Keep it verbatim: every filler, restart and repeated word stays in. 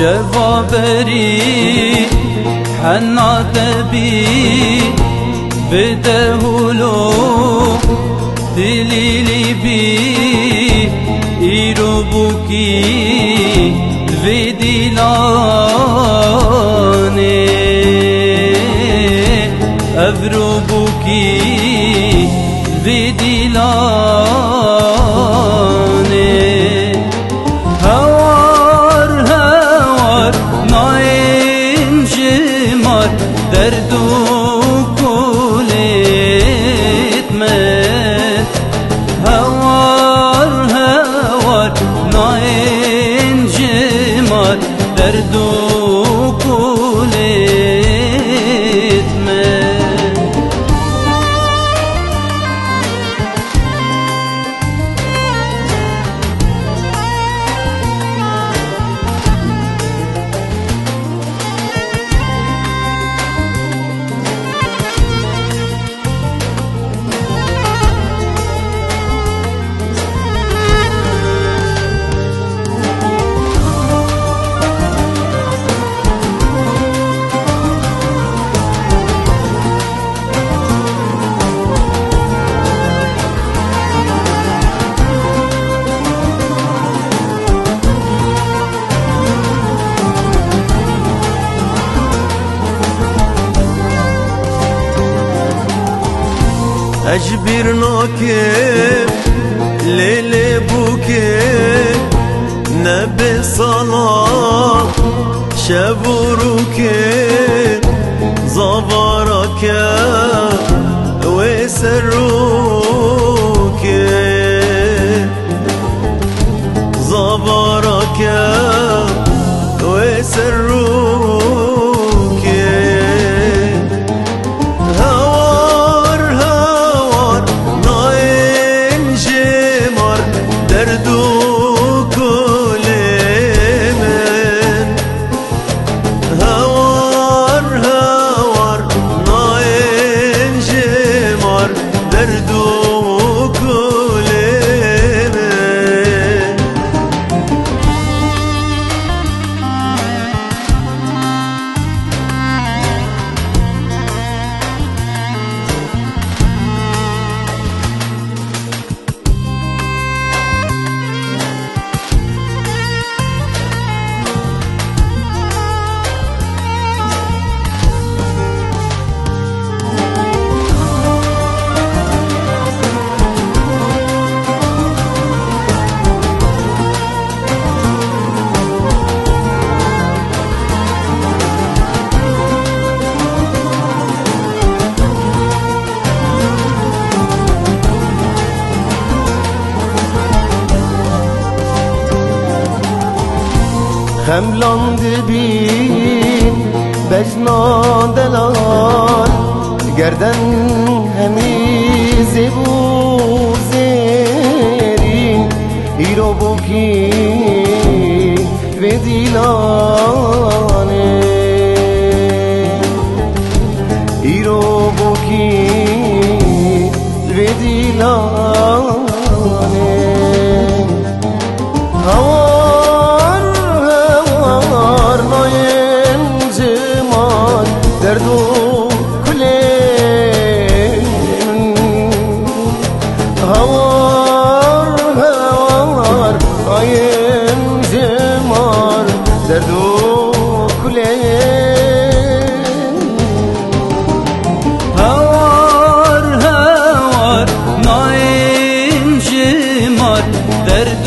Şeva berî hena te bî, vê dehûlo dilîlî bî, îro bûkî vê dîlanê, evro bûkî vê dîlanê. Hewar hewar nayên ji mar, derd û kulêt min. Hewar hewar nayên ji mar, derd û kulêt min. Ez ji bîr nakim lê lê bûkê, nebe sala şev û rûkê, zavara ke wê serokê, zavara ke wê serokê. Hewar hewar nayên ji mar, derd û kulê min. Hewar hewar nayên ji mar, derd û kulê min. Xemlan dibîn bejna delal, gerden hemî zêb û zêrîn, îro bûkî vê dîlanê. Îro bûkî vê dîlanê. Hawar, hawar nayên ji mar, derd û kulê min. Hawar, hawar nayên ji mar, derd û kulê. Hawar, hawar nayên ji mar, derd